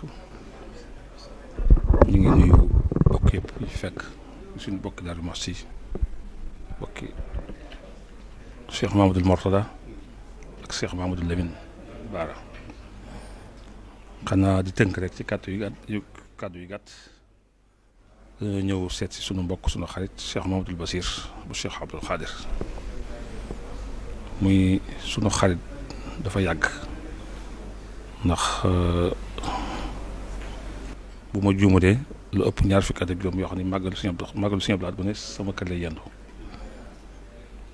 barakaatu. ñu ngi nuyu bokk yëpp ñu fekk suñu bokki Daaru Muxti bokki Cheikh Mamadou Mortada ak Cheikh Mamadou Lamine Baara xanaa di tënk rek ci kàddu yu gàtt dañoo ñëw seet si sunu mbokk sunu xarit Cheikh Mamadou Basir bu Cheikh Abdoul Khadir muy sunu xarit dafa yàgg ndax bu ma juumadee lu ëpp ñaar fukki at ak juróom yoo xam ne màggalu Sëñ Abdou Lahad bu ne sama kër lay yendu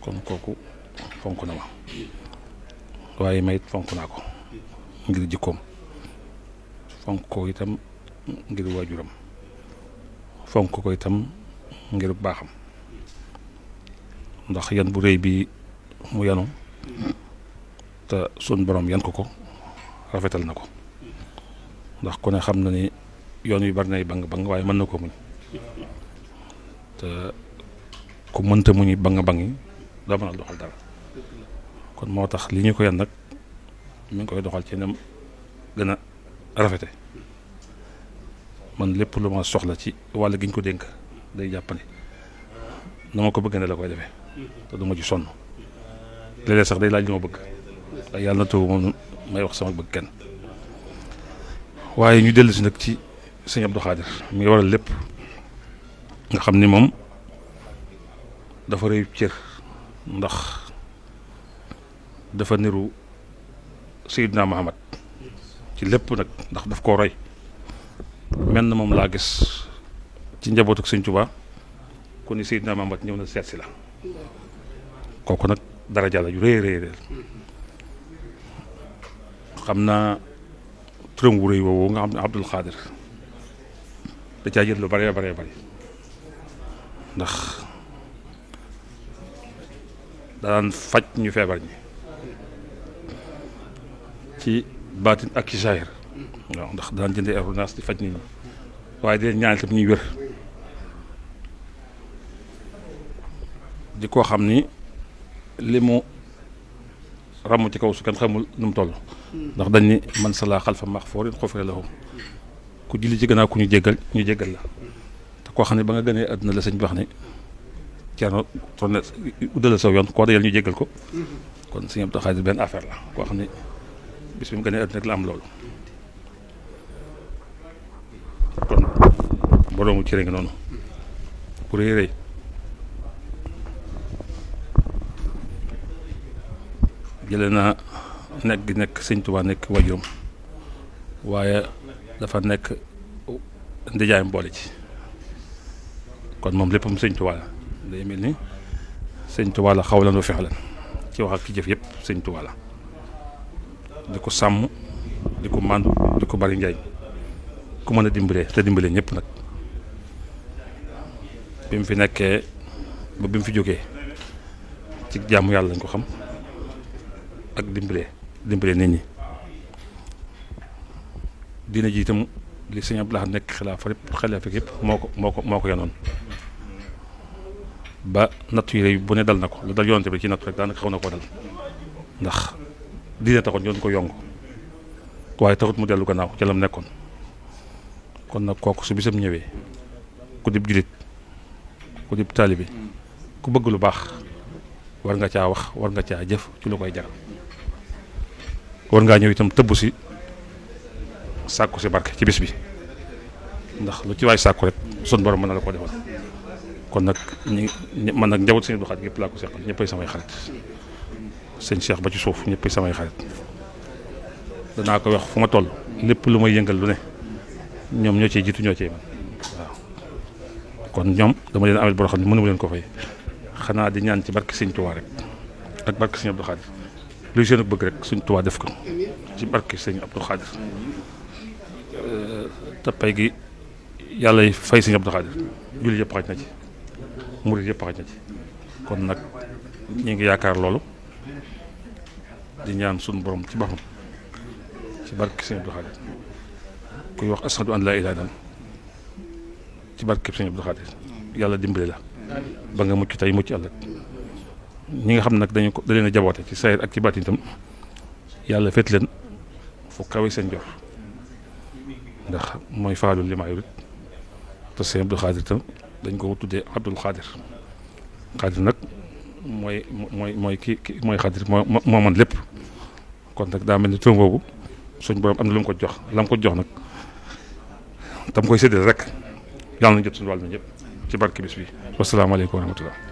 kon kooku fonk na ma waaye mayit fonk naa ko ngir jikkoom fonk ko itam ngir waajuram fonk ko itam ngir baaxam ndax yan bu rëy bi mu yanu te sun borom yan ko rafetal na ko ndax ku ne xam na ni yoon yu bari nay bang waaye mën na ko muñ te ku mënta muñi bang yi doo mën a doxal dara kon moo tax li ñu ko yan nag mi ngi koy doxal ci nem gën a rafete man lépp lu ma soxla ci wàll gi ñu ko dénk day jàpp ne na ma ko bëgg ne la koy defee te du ma ci sonn léeg-léeg sax day laaj li ma bëgg waaye yàlla na taw moom may wax sama bëgg kenn waaye ñu dellu si nag ci Sëñ Abdou Khadir mi ngi waral lépp nga xam ni moom dafa rëy cër ndax dafa niru Seydina Muhammad ci lépp nag ndax daf koo roy mel na moom laa gis ci njabootu Sëñ Tuubaa ku ni Seydina Muhammad ñëw na seet si la kooku nag daraja la ju rëy xam naa turam wu rëy woowu nga xam ne Abdul Khadir da caa jël lu bare ndax daan faj ñu feebar ñi ci baatin ak ci zahir waaw ndax daan jëndee ordonnance di faj nit ñi waaye di leen ñaanal tam ñuy wér di koo xam ni li mu ramm ci kaw su kenn xamul nu mu toll ndax dañ ni man sala xalfa maxfuurin xufira lahu ku julli ci gannaaw ku ñu jéggal la te koo xam ne ba nga gënee àdduna la sëñ bi wax ne Ceerno tourné uddala saw yoon koo dajal ñu jéggal ko kon Sëñ Abdou Khadir benn affaire la koo xam ne bis bi mu gënee àdduna rek la am loolu kon boroomu cere ngi noonu bu rëy jële na nekk Sëñ Tuubaa nekk wajuram waaye dafa nekk ndijaayam boole ci kon moom léppam Sëñ Tuubaa la day mel ni Sëñ Tuubaa la xawlan wa fi'lan ci wax ak ci jëf yëpp Sëñ Tuubaa la di ko sàmm di ko màndu di ko bari njariñ ku mën a dimbalee te dimbalee ñëpp nag bi mu fi nekkee ba bi mu fi jógee ci jaamu yàlla lañ ko xam ak dimbalee nit ñi dina ji itam li Sëñ Abdou Lahad nekk xilaafa yëpp moo ko yanoon ba nattu yi bu ne dal na ko lu dal yonante bi ci nattu rek daanaka xaw na koo dal ndax diine taxoon yoon ko yongu waaye taxut mu dellu gannaaw ca lam nekkoon kon nag kooku su bisam ñëwee ku dib julit ku dib taalibe ku bëgg lu baax war nga caa wax war nga caa jëf ci lu koy jaral war ngaa ñëw itam tëbb si sàkku si barke ci bis bi ndax lu ci waay sàkku rek sun borom mën na la ko defal kon nag man nag njaboot Sëñ Abdou Khadir gépp laa ko seqal ñëppay samay xarit sëñ Cheikh ba ci suuf ñëppay samay xarit danaa ko wax fu ma toll lépp lu may yëngal lu ne ñoom ñoo ciy jiitu ñoo ciy man waaw kon ñoom dama leen amel boo xam ne mënu ma leen ko fay xanaa di ñaan ci barke Sëñ Tuubaa rek ak barke Sëñ Abdou Khadir luy seen bëgg rek Sëñ Tuubaa def ko ci barke Sëñ Abdou Khadir te pay gi yàlla fay Sëñ Abdou Khadir julli yëpp xaj na ci murid yëpp xaj na ci kon nag ñu ngi yaakaar loolu di ñaan suñu borom ci boppam ci barke Sëñ Abdou Khadir kuy wax ashadu an laa ilaaha illallaah ci barke Sëñ Abdou Khadir yàlla dimbali la ba nga mucc tey mucc ëllëg ñi nga xam nag da leen a jaboote ci sayir ak ci baatin itam yàlla féet leen fu kawe seen jor ndax mooy faalul li maa yurit te sëñ Abdou Khadir tam dañ ko tuddee Abdul Khadir Khadir nag mooy kii mooy Khadir moo man lépp kon nag daa mel ni turam boobu suñ borom am na lu mu ko jox la mu ko jox nag tam koy séddale rek yàlla na jot suñu wàll na ñëpp ci barke bis bi wasalaamaaleykum wa rahmatullah